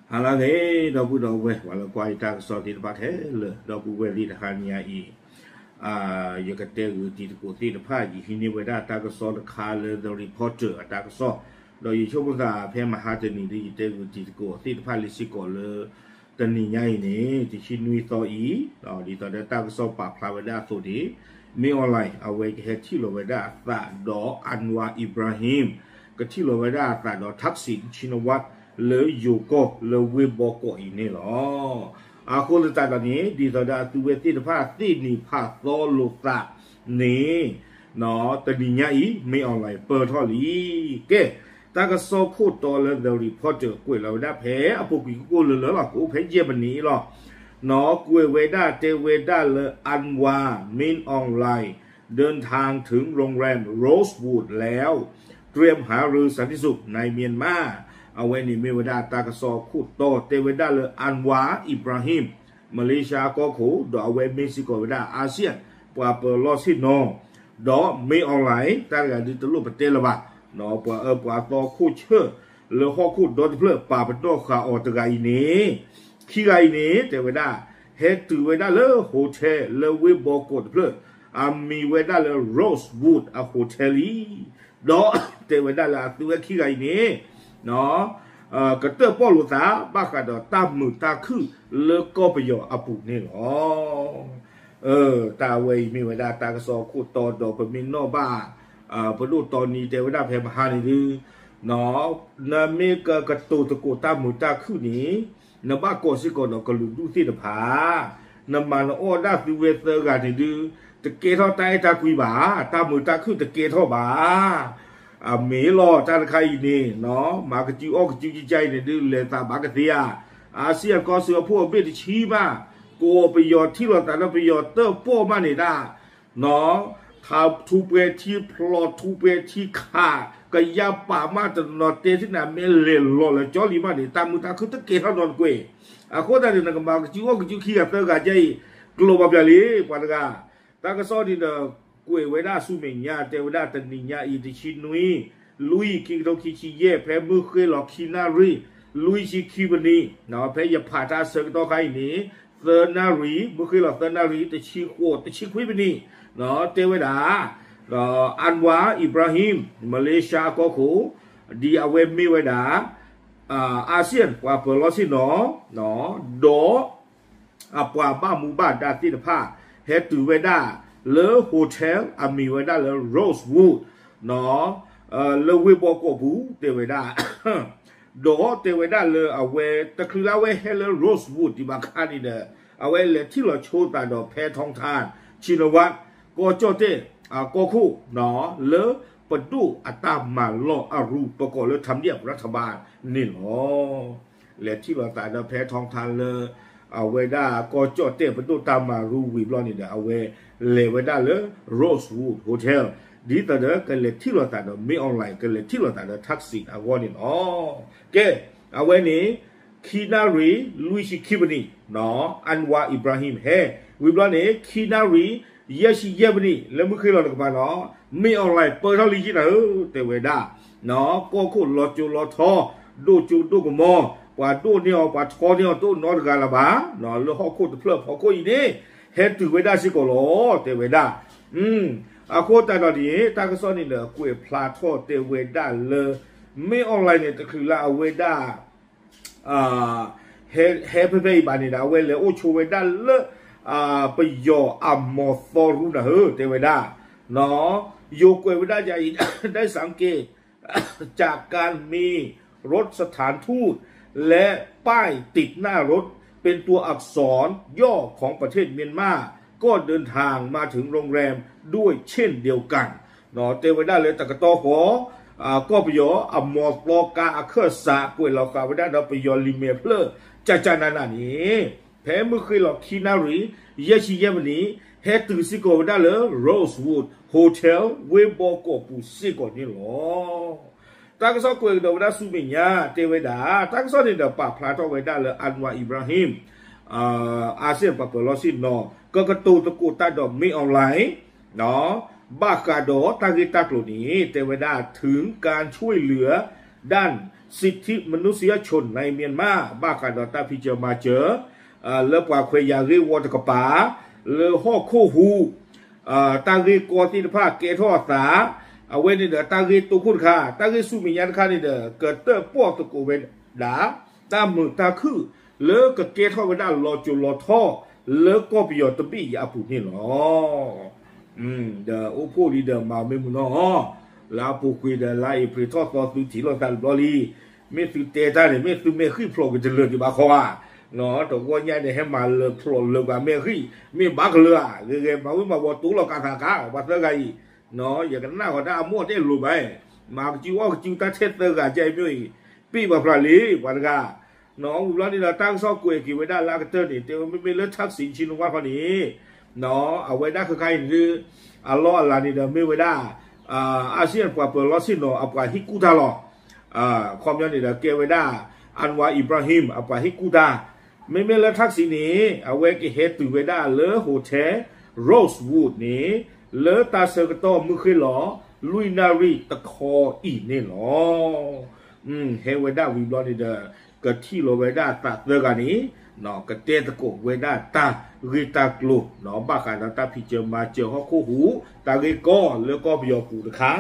ဟါလၢအဂ့ၤ ဒီပုၢ်ဒီဝဲၢ် ပှၤလၢကွၢ်ယတၢ်ကစီၣ်သ့ၣ်တဖၣ်ခဲလၢာ် ဒီပုၢ်ဝဲၢ်သ့ၣ်တဟါညါအံၤ ယကတဲဂုာ်တံၤသကိးသ့ၣ်တဖၣ် ယဟံးန့ၢ်ဝဲဒၣ်တၢ်ကစီၣ်တခါလၢ The Reporter အတၢ်ကစီၣ်, ဒီးယဆိကမိၣ်သးဖဲမဟါတနံၤဒီး ယတဲဂုာ်တံၤသကိးသ့ၣ်တဖၣ်လံစ့ၢ်ကီးလၢ တနံၤညါအံၤန့ၣ် တဆံနွံသီအံၤ ဒ်သိးဒီးတၢ်ကစီၣ်ပာ်ဖျါဝဲဒၣ်အသိးန့ၣ် မင်းအောင်လှိုင် အဝဲကဟဲထံၣ်လီၤဝဲဒၣ်အသးဒီး Anwar Ibrahim ကထံၣ်လီၤဝဲဒၣ်အသးဒီး Thaksin Shinawatra လၢယိၤကီၢ်လၢဝ့ၢ်ဘီကီးအံၤန့ၣ်လီၤ. အဃိသတးဒီးန့ၣ် ဒ်သိးဒီးအသုဝဲသ့ၣ်တဖၣ်သ့ၣ်နံၤဖးသီလိာ်သးန့ၣ် တနံၤညါအံၤ မင်းအောင်လှိုင် ပၢၢ်ထီၣ်လံ. ကဲ တၢ်ကစီၣ်ခိၣ်တီလၢ The Reporter ကွဲးလီၤဝဲဒၣ်ဖဲအပူၤကွံာ်ကိၣ်ကိၣ်လၢလၢလီၤ ကအိၣ်ဖဲယဲၢ်မံးနံးအံၤလီၤ. နီၢ် ကွဲးဝဲဒၣ်တဲဝဲဒၣ်လၢ Anwar Min Aung Hlaing เดินทางถึงโรงแรม Rosewood แล้ว เตรียมหารือสันติสุขในเมียนมา အဝဲန့ၣ်မ့ၢ်ဝဲဒၣ်တၢ်ကစီၣ်ခိၣ်တီတဲဝဲဒၣ်လၢ Anwar Ibrahim မလေးရှားကီၢ်ခိၣ် ဒီးအဝဲမ့ၢ်စ့ၢ်ကီးဝဲဒၣ် ASEAN ပှၤပၢၤလီၢ်ဆ့ၣ်နီၤ ဒီး မင်းအောင်လှိုင် တၢ်တဂၤဒုးတလိၣ်ပတဲလၢၤဘၣ်, ပှၤအၢပှၤသီခိၣ်ဆၢၣ် လၢဟီၣ်ခိၣ်ဒီတဖျၢၣ်ပာ်ပနီၣ်ဃာ်အီၤတဂၤအံၤန့ၣ်, ခံဂၤအံၤန့ၣ် တဲဝဲဒၣ် ဟဲတုၤဝဲဒၣ်လၢ hotel လၢဝ့ၢ်ဘီကီးတဖျၢၣ်, အမံၤဝဲဒၣ်လၢ Rosewood အ hotel လံ, ဒီးတဲဝဲဒၣ်လၢအသုဝဲခံဂၤအံၤန့ၣ် ကတၢၣ်ပီၣ်လိာ်သး ဘၣ်ဃးဒီးတၢ်မုာ်တၢ်ခုၣ်လၢကီၢ်ပယီၤအပူၤန့ၣ်လီၤ. တၢ်ဝဲအံၤမ့ၢ်ဝဲဒၣ်တၢ်ကစီၣ်အခိၣ်တီဒီး ပမ့ၢ်နီၣ်ဘၣ် ပဒိၣ်တီနံၤတဲဝဲဒၣ်ဖဲမဟါန့ၣ်ဒုး, နမ့ၢ်ကကတိၤသကိးတၢ်မုာ်တၢ်ခုၣ်န့ၣ်, နဘၣ်ကိးစ့ၢ်ကီးဒီးကလုာ်ဒူၣ်သ့ၣ်တဖၣ်, နမၤနအီၣ်ဒၣ်သုဝဲသၢဂၤန့ၣ်ဒုး, တကဲထီၣ်တၢ်အဲၣ်တၢ်ကွံဘၣ်, တၢ်မုာ်တၢ်ခုၣ်တကဲထီၣ်ဘၣ်. အမ့ၢ်လီၤတၢ်တခါအံၤန့ၣ်, မၤကစုအီၣ်ကစုကကါအံၤန့ၣ်ဒုး လဲၤသးဘၣ်ကသ့ဧါ. အါစံၣ်အကီၢ်စၢဖှိၣ်အဘ့ၣ်တဆံဘၣ်, ကီၢ်ပယီၤထံၣ်လိာ်သးဒီးပယီၤတၢၣ်ပီၣ်မးန့ၣ်ဒၣ် ထါထူးပွဲထံဖျိးထူးပွဲထံခး, ကယၢ်ပာ်မးတနီၤတဲထံၣ်နၤမ့ၢ်လဲၤလီၤလၢကၠီလံမးန့ၣ် တၢ်မုာ်တၢ်ခုၣ်တကဲထီၣ်နီတကွဲၢ်. အဃိသတးန့ၣ် နကမၤကစုအီၣ်ကစုခံဂၤသၢဂၤကဲအံၤ, ကျိၤဘၣ်ပျၢ်လံ ပှၤတဂၤ. တၢ်ကစီၣ်န့ၣ်ဒီး ကွဲးဝဲဒၣ်ဆူမဲာ်ညါ တဲဝဲဒၣ်တနံၤညါအံၤ တဆံနွံ လွံၢ် ခံကထိခံဆံယဲၢ် ဖဲမုၢ်ဃ့ၢ်လီၤခံနၣ်ရံၣ် လွံၢ်ဆံခံပနံး, ဖဲယဖးတၢ်ဆၢကတီၢ်ခါအံၤန့ၣ် သၢနၣ်ရံၣ် မုၢ်ဃ့ၢ်လီၤသၢနၣ်ရံၣ် တဆံဃိး တဆံခွံပနံး, တဲဝဲဒၣ် Anwar Ibrahim မလေးရှားအကီၢ်ခိၣ် ဒ်အဝဲမ့ၢ်ဝဲဒၣ် ASEAN ပှၤပၢၤလီၢ်ဆ့ၣ်နီၤ ဒီး အပှၤဘၣ်မူဘၣ်ဒါသ့ၣ်တဖၣ် ဟဲတုၤဝဲဒၣ်လၢ hotel အမံၤဝဲဒၣ်လၢ Rosewood လၢဝ့ၢ်ဘီကီးပူၤ တဲဝဲဒၣ် ဒီးတဲဝဲဒၣ်လၢအဝဲ တချုးလၢအဝဲဟဲလၢ Rosewood ဒံးဘၣ်ခါန့ၣ်ဒီး အဝဲလဲၤထံၣ်လီၤဆိသးဒီး ဖဲ Thong Tan Shinawatra ကီၢ်ကၠီၣ်တဲၣ် ကီၢ်ခိၣ် လၢပဒိၣ်အတၢ်မၤလီၢ်အရူၢ် ပကိးလၢ ထမ်ဒံၣ်အပရၣ်ထဘါန့ၣ်လီၤ. လဲၤထံၣ်လီၤသးဒီးဖဲ Thong Tan လၢ အဝဲဒၣ်ကီၢ်ကၠီၣ်တဲၣ်ပဒိၣ်တၢ်မၤရူဝံၤဘျီန့ၣ်ဒီး အဝဲလဲၤဝဲဒၣ်လၢ Rosewood Hotel ဒ်သိးဒီးကလဲၤထံၣ်လီၤသးဒီး မင်းအောင်လှိုင် ကလဲၤထံၣ်လီၤသးဒီး Thaksin အဂီၢ်န့ၣ်လီၤ. ကဲ အဝဲန့ၣ် ခံနၣ်ရံၣ် လွံၢ်ဆံခံပနံး Anwar Ibrahim ဟဲ ဝံၤဘျီန့ၣ် ခံနၣ်ရံၣ် ယဲၢ်ဆံယဲၢ်ပနံး လၢမုၢ်ဃ့ၢ်လီၤတကပၤနီၤ မင်းအောင်လှိုင် ပၢၢ်ထီၣ်လံယံနၤဧၢ တဲဝဲဒၣ် ကီၢ်ခိၣ်လီၤကၠိလီၤထီ ဒိၣ်ကၠိဒိၣ်ကမီၤ ပှၤဒိၣ်န့ၢ်အီၤ ပှၤထီန့ၢ်အီၤ တအိၣ်နီတဂၤလၢၤဘၣ် လၢဟီၣ်ခိၣ်တဖျၢၣ်ဖီခိၣ်အံၤန့ၣ် ဟဲတုၤဝဲဒၣ်စ့ၢ်ကီးလီၤ တဲဝဲဒၣ်. အဃိသတးဒီးန့ၣ် တၢ်ကစီၣ်န့ၣ်ဒီး ကွဲးဖျါထီၣ်တဲဝဲဒၣ်လၢ မင်းအောင်လှိုင် န့ၣ် တချုးလၢအဝဲဒၣ် ဟဲဖဲဖဲအံၤဘၣ်န့ၣ်ဒီး အဝဲလဲၤအိၣ်ဆိးဝဲဒၣ်လၢ ပယီၤအမီၤသီရူနၤဧၢ တဲဝဲဒၣ် ယိၤကွဲးဝဲဒၣ်ယၤအံၤ ได้สังเกตจากการมีรถสถานทูต และป้ายติดหน้ารถเป็นตัวอักษรย่อของประเทศเมียนมา ก็เดินทางมาถึงโรงแรมด้วยเช่นเดียวกัน တဲဝဲဒၣ်လၢတကတီၢ်ဃီ ကီၢ်ပယီၤအမီၤသီကါအခၢၣ်စး ကွဲးလီၤဃာ်ဝဲဒၣ်ဒီးပယီၤလံာ်မဲာ်ဖျၢၣ် ကၠၢ်ကၠၢ်နးနးန့ၣ် ဖဲမုၢ်ဃ့ၢ်လီၤခံနၣ်ရံၣ် ယဲၢ်ဆံယဲၢ်မံးနံး ဟဲတုၤစ့ၢ်ကီးဝဲဒၣ်လၢ Rosewood Hotel ဝ့ၢ်ဘီကီးပူၤစ့ၢ်ကီးန့ၣ်လီၤ. တၢ်ကစီၣ်ကွဲးကဒီးဝဲဒၣ်ဆူမဲာ်ညါ တဲဝဲဒၣ် တၢ်ကစီၣ်န့ၣ်ဒီးပာ်ဖျါထီၣ်ဝဲဒၣ်လၢ Anwar Ibrahim အါစ့ၣ်ပှၤပၢၤလီၢ်ဆ့ၣ်နီၤ ကကတိၤသကိးတၢ်ဒီး မင်းအောင်လှိုင် ဘၣ်ဃးဒီးတၢ်ဂ့ၢ်တၢ်ကျိၤန့ၣ် တဲဝဲဒၣ် ถึงการช่วยเหลือด้านสิทธิมนุษยชนในเมียนมา ဘၣ်ဃးဒီးတၢ်ဖံးစၢၤမၤစၢၤ လၢပှၤခွဲးယာ်ဂ့ၢ်ဝီတကပၤ လၢဟီၣ်ခိၣ်ဟူး တၢ်ဂ့ၢ်ကီသ့ၣ်တဖၣ်ကဲထီၣ်အသး အဝဲန့ၣ်ဒီးတၢ်ဂ့ၢ်တိခိၣ်တခါ တၢ်ဂ့ၢ်ဆူမဲာ်ညါတခါန့ၣ်ဒီး ကတၢၣ်ပီၣ်သကိးဝဲဒၣ် တၢ်မုာ်တၢ်ခုၣ်လၢကကဲထီၣ်ဝဲဒၣ်လီၤစိၤလီၤထီ လၢကီၢ်ပယီၤတဘ့ၣ်အံၤအပူၤန့ၣ်လီၤ. ဒီးအိၣ်ဖှိၣ်လံဒီးမၤမ့ၢ်မုာ်နီၢ်အီၤ လၢအပူၤကွံာ်ဒီးလါအ့ဖြ့ၣ်ထီၣ်သီသုထံၣ်လိာ်သးတဘျီလံ. မ့ၢ်သုတဲတၢ်န့ၣ် မ့ၢ်သုမဲာ်ဃံၣ်ဖျိးကတလၢာ်ဒံးဘၣ်ခီဧါ. တဂီၢ်ညါန့ၣ် ဟဲမၤလၢာ်ဖျိးလၢာ်ပှၤမဲာ်ဃံၣ် မ့ၢ်ဘၣ်ကလၢာ်ဧါ. ဂ့ၤဂ့ၤ မၤဝံၤမၤဝီၤတိလီၤကးသးကါ ပှၤသၢဂၤအံၤ ယကနၣ်ဃီၤတၢ်အမိၢ်တဲလိၤဘၣ်, မၤကစုအီၣ်ကစုတၢ်ထဲသၢဂၤကအံၤမ့ၢ်အံၤ ပ့ၢ်ပှၤဖျါလံ ပှၤတဂၤ ဝံၤဘျီန့ၣ်ဒီး တၢ်ကစီၣ်ကွဲးက့ၤဝဲဒၣ်လၢအကတၢၢ်န့ၣ် တဲဝဲမ့မ့ၢ်လၢ Thaksin Shinawatra ခီန့ၣ် အဝဲဒၣ်ခဲခါအံၤဒုး အလီၢ်အလၤန့ၣ်ဒီးမ့ၢ်ဝဲဒၣ် အၣ်စံၣ်ယၣ်ပှၤပၢၤလီၢ်ဆ့ၣ်နီၤအပှၤဟ့ၣ်ကူၣ်တၢ်လီၤ. ခီပညီန့ၣ်ဒီးကဲဝဲဒၣ် Anwar Ibrahim အပှၤဟ့ၣ်ကူၣ်တၢ် မ့မ့ၢ်လၢ Thaksin န့ၣ် အဝဲကဟဲတုၤဝဲဒၣ်လၢ Hotel Rosewood န့ၣ် လၢတၢ်ဆၢကတီၢ်မုၢ်ဃ့ၢ်လီၤ လွံၢ်နၣ်ရံၣ်တခီအံၤန့ၣ်လီၤ. ဟဲဝဲဒၣ်ဝံၤဘျီန့ၣ်ဒီး ကထံၣ်လီၤဝဲဒၣ်သးသၢဂၤန့ၣ် ကတဲသကိးဝဲဒၣ်တၢ်ဂ့ၢ်တၢ်ကျိၤ ဘၣ်ဃးဒီးတၢ်ဖံးစၢၤမၤစၢၤဟီၣ်ခိၣ်ဟူး တၢ်ဂ့ၢ်ကီလၢကီၢ်ပယီၤပူၤတခါ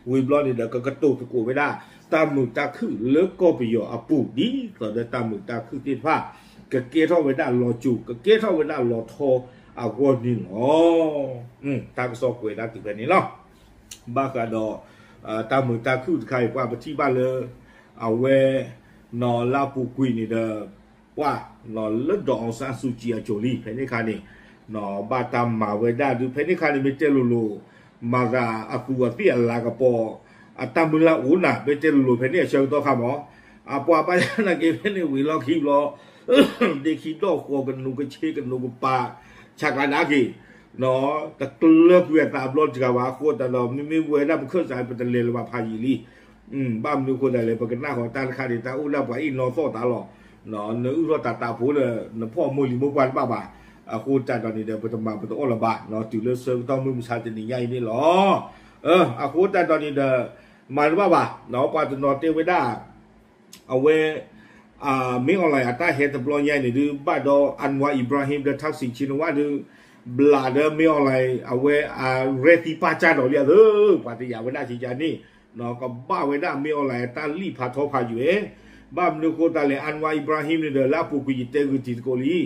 ဝံၤဘျီန့ၣ်ဒီး ကကတိၤသကိးဝဲဒၣ် တၢ်မုာ်တၢ်ခုၣ်လၢကီၢ်ပယီၤအပူၤ ဒ်သိးဒီးတၢ်မုာ်တၢ်ခုၣ်သ့ၣ်တဖၣ် ကကဲထီၣ်ဝဲဒၣ်လီၤစိၤ ကကဲထီၣ်ဝဲဒၣ်လီၤထီအဂီၢ်န့ၣ်လီၤ. တၢ်ကစီၣ်ကွဲးဒၣ်တုၤဖဲန့ၣ်လီၤ. ဘၣ်ဃးဒီး တၢ်မုာ်တၢ်ခုၣ်တခါအံၤ ပှၤပထံၣ်ဘၣ်လၢ အဝဲ နီၢ်လၢအပူၤကွံာ်န့ၣ်ဒီး ပှၤ လၢ ဒေါ်အောင်ဆန်းစုကြည် အစိၤလံ ဖဲန့ၣ်အခါန့ၣ် ဘၣ်တၢ်မၤဝဲဒၣ်ဒုး ဖဲန့ၣ်အခါန့ၣ် မ့ၢ်တဲလိၤလိၤ မၤသးအသူးအသ့ၣ်အလၤကပီၤ အတၢ်မုၢ်လၢ်အိၣ်နၤ မ့ၢ်တဲလိၤလိၤ ဖဲန့ၣ်အဆၢကတီၢ်ခါမး အပှၤဘၣ်ယါနာ်က့ ဖဲန့ၣ်ဝံၤလီၢ်ခံဘျီ ဒ့ခံဒီၣ်ဃီၤ ကနိးကဆ့ကနိးကပၤ ဆးကျးဒၣ်က့ၤ တကျၢၤကွံာ်အသးဘျီတဂၤဘၣ် အဃိသတးဒီး မ့မ့ၢ်ဝဲဒၣ်ပခၢၣ်စး ပတလဲၤလၢၤဘၣ်ဖးယံာ်လံ. ဘၣ်မနုၤအဃိသတးလဲၣ် ပကနၣ်ဃီၤတၢ်တခါန့ၣ် တၢ်အိၣ်ဒၣ်ပှၤအ့ၣ်နီသီၣ်တၢ်လီၤ. နအုၣ်ထီၣ်တၢ်တးဖိလၢ နဖီၣ်မိၢ်လံၤမိၢ်ပှၢ်တဘၣ်ဘၣ်. အဃိသတးဒီးန့ၣ်ဒီး ပတမၤပတအီၣ်လၢၤဘၣ် တုၤလၢဆၢကတီၢ်မုၢ်မဆါတနံၤညါအံၤန့ၣ်လီၤ. အဃိသတးဒီးန့ၣ်ဒီး မၤတဘၣ်ဘၣ် ပှၤတနီၤတဲဝဲဒၣ် အဝဲ မင်းအောင်လှိုင် အတၢ်ဟဲတဘျီညါအံၤန့ၣ်ဒုး ဘၣ်ဒီး Anwar Ibrahim ဒီး Thaksin Shinawatra ဒုး ဘျးဒီး မင်းအောင်လှိုင် အဝဲအရဲၣ်သံပၢ်စၢ်ဒီးလံဧါသၢ ပှၤတယာ်ဝဲဒၣ်ကကန့ၣ် ကဘၣ်ဝဲဒၣ် မင်းအောင်လှိုင် အတၢ်လံၣ်ဖးထီဖးယွဲၢ် ဘၣ်မနုၤအဃိသတးလဲၣ် Anwar Ibrahim န့ၣ်ဒီး လၢအပူၤကွံာ်ယတဲဂုာ်တံၤသကိးလံ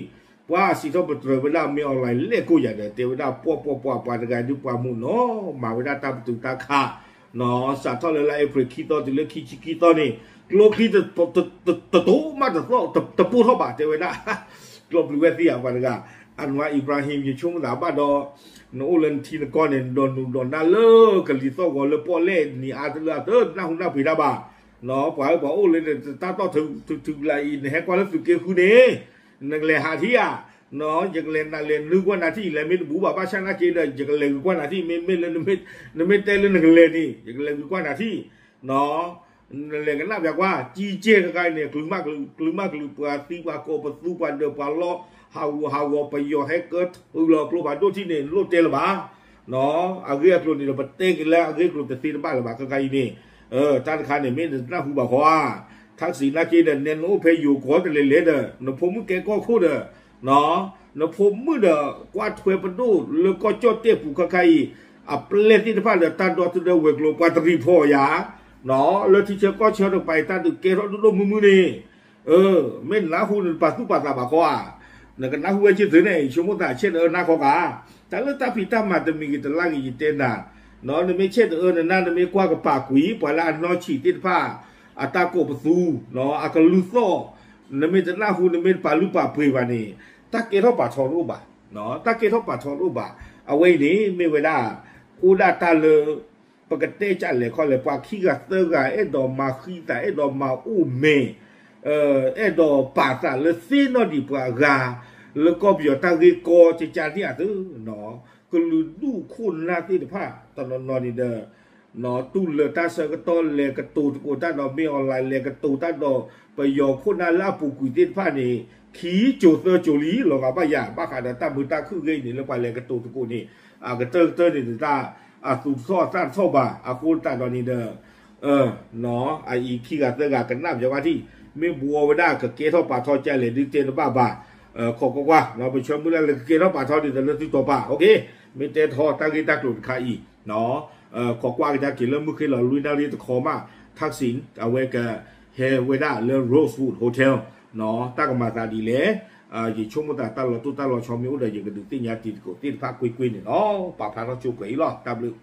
ပှၤစံးထီၣ်ပတြၢၤဝဲဒၣ် မင်းအောင်လှိုင် လဲၣ်ကိၢ်ယၤဒီး တဲဝဲဒၣ်ပှီၢ်ပှီၢ်ပှၢ် ပှၤတဂၤဒုးပှၤမုာ်နီၤ မၤဝဲဒၣ်တၢ်ပတုာ်တၢ်ခး စးထီၣ်လၢလါအ့ဖြ့ၣ်ခံသီတုၤလၢခံဆံခံသီန့ၣ် ကျိချံ တတိၤမးတသီၣ် တပိၢ်ထီၣ်ဘၣ် တဲဝဲဒၣ် ကျီၢ်ပျံၤဝဲသ့ဧါ ပှၤတဂၤ Anwar Ibrahim ယဆိကမိၣ်သးဘၣ်ဒီး နအိၣ်လၢနထံနကီၢ်န့ၣ် နဒိးနုာ်ဒိးနၢ်လၢကလံၤသီၣ်ဂီၤလၢပီၣ်လဲၣ်နံၤအါတလၢအသၢ နၢ်ဟူနၢ်ပှ့ၤတၢ်ဘၣ် ပှၤဧၢ ပှၤအိၣ်လၢနတၢ်တီၢ်ထုးထုးလၢအံၤ နဟဲကွၢ်လၢသုးက့ဃုန့ၣ် နကလဲၤဟးထံဧါ ယကလဲၤနလဲၤနုာ်ကွၢ်နၤထံၣ် လဲၤမ့ၢ်တဘူးဘၣ် ဘၣ်ဆၣ်နာ်က့ဒီး ယကလဲၤဂုာ်ကွၢ်နၤထံၣ် မ့မ့ၢ်လၢ နမ့ၢ်တဲလၢနကလဲၤန့ၣ် ယကလဲၤဂုာ်ကွၢ်နၤထံၣ် နလဲၤကနၣ်ပျးကွၢ် ကံကဲၢ်ကကါအံၤန့ၣ် ကျုးမးကျုး ကျုးမးကျုး ပှၤသံပှၤကိးပသူပှၤဒၢးပှၤလီ ဟးဂူာ်ဟးဂီၤ ပယီၤဟဲကၢထုးလီၤကျိဖးဒိၣ်ထံၣ်န့ၣ် လိၣ်တဲလၢၤဘၣ် အဂ့ၢ်အကျိၤန့ၣ်ဒီး ပတဲက့ၤလၢအဂ့ၢ်အကျိၤတသ့တဘၣ်လၢၤဘၣ် ခဲခါအံၤန့ၣ် တၢ်တခါန့ၣ် မ့ၢ်နတနၢ်ဟူဘၣ်ဃီဧါ ထၢၣ်စံးနာ်က့ဒီး နဲနအိၣ်ဖဲယိၤကီၢ်တလဲၤလဲၤဒီး နဖိမုၣ်ကဲကီၢ်ခိၣ်ဒီး နဖိမုၣ်ဒီး ကွၢ်ထွဲပဒိၣ်လၢကီၢ်ကၠီၣ်တဲၣ်ပူၤခဲခါအံၤ အပျဲၢ်သ့ၣ်တဖၣ်ဒီး တၢ်ဒီသဒၢဝဲၤကျိၤ ပှၤတရံးဖီၣ်ယၤ လၢထံဆၢကီၢ်ဆၢတကပၤအံၤ တၢ်ဒုးကဲထီၣ်ဒိၣ်ဒိၣ်မုၢ်မုၢ်န့ၣ် မ့ၢ်နနၢ်ဟူနတပာ်သူၣ်ပာ်သးဘၣ်ဃီဧါ နကနၢ်ဟူဝဲက့ၤသုန့ၣ် ယဆိကမိၣ်သးဆဲးတအၢနၤခီဂၤ တၢ်လၢတၢ်ဖံးတၢ်မၤတမံၤဂ့ၤတလါဂ့ၤယတဲနၤ နမ့ၢ်ဆဲးတအၢနၤ နမ့ၢ်ကွၢ်ကပာ်ကွံာ် ပှၤလၢအနီၢ်ဆံးသ့ၣ်တဖၣ် အတၢ်ကိးပသူ အကလုၢ်သီၣ် နမ့ၢ်တနၢ်ဟူ နမ့ၢ်တပာ်လုၢ်ပာ်ပှ့ၤဘၣ်န့ၣ် တၢ်ကဲထီၣ်ပာ်ထီတအိၣ်ဘၣ် တၢ်ကဲထီၣ်ပာ်ထီတအိၣ်ဘၣ် အဝဲအံၤန့ၣ် မ့ၢ်ဝဲဒၣ် အိၣ်ဒၣ်တၢ်လၢ ပကတဲကလဲၣ်ခီလဲၣ် ပှၤခံဂၤသၢဂၤ အဲၣ်ဒိးမၤဃံသး အဲၣ်ဒိးမၤအိၣ်မဲာ် အဲၣ်ဒိးပာ်သးလၢသ့ၣ်နီၣ်ဒံးပှၤဂၤ လၢကီၢ်ပယီၤတၢ်ဂ့ၢ်ကီကကန့ၣ်အသိး ကလုာ်ဒူၣ်ခိၣ်နၢ်သ့ၣ်တဖၣ် တနီၤနီၤန့ၣ်ဒီး တူၢ်လၢာ်တၢ်ဆၢကတီၢ် လဲၤကတိၤသကိးတၢ်ဒီး မ့ၢ်အီၣ်လဲၣ် လဲၤကတိၤတၢ်ဒီး ပယီၤခိၣ်နၢ်လၢအပူၤကွံာ်သ့ၣ်တဖၣ်န့ၣ် ခံစိၤသၢစိၤလံ လီၤဂာ်ဘၣ်ယၤ ဘၣ်ဃးဒီးတၢ်မုာ်တၢ်ခုၣ်ဂ့ၢ်န့ၣ် လၢပှၤလဲၤကတိၤသကိးန့ၣ် အကတၢၢ်ကတၢၢ်န့ၣ် တၢ် အသူၣ်တထီၣ်အသးတထီၣ်ဘၣ် အဃိသတးဒီးန့ၣ်ဒီး အအံၤခံဂၤသၢဂၤကနၣ်ပၠးကွၢ်ထံၣ် မ့ၢ်ဘှီဝဲဒၣ်ကကဲထီၣ်ပာ်ထီၣ်ကလဲၣ်ဒုးတဲတဘၣ်ဘၣ် ခိးကွၢ်ကွၢ် ပဆၢမုၢ်လၢ်လၢကကဲထီၣ်ပာ်ထီၣ်ဒ်သိးလၢသုတီၤပာ် မ့ၢ်တဲထီၣ်တၢ်ဂ့ၢ်တၢ်ကျိၤတခါအံၤ ခိးကွၢ်ကဒါက့ၤလၢမုၢ်ဃ့ၢ်လီၤလွံၢ်နၣ်ရံၣ်တခီမး Thaksin အဝဲကဟဲဝဲဒၣ်လၢ Rosewood Hotel တၢ်ကမၤသးဒ်လဲၣ် ယဆိကမိၣ်သးတၢ်လီၤတိၢ်တၢ်လီၤဆီမ့ၢ်အိၣ်ဒီး ယကဒုးသ့ၣ်ညါတံၤသကိးသ့ၣ်တဖၣ်ကွ့ၢ်ကွ့ၢ်န့ၣ်လီၤ. ပာ်ဖျါထီၣ်ဆိကွဲးအံၤလီၤ. တၢ်ဘျုး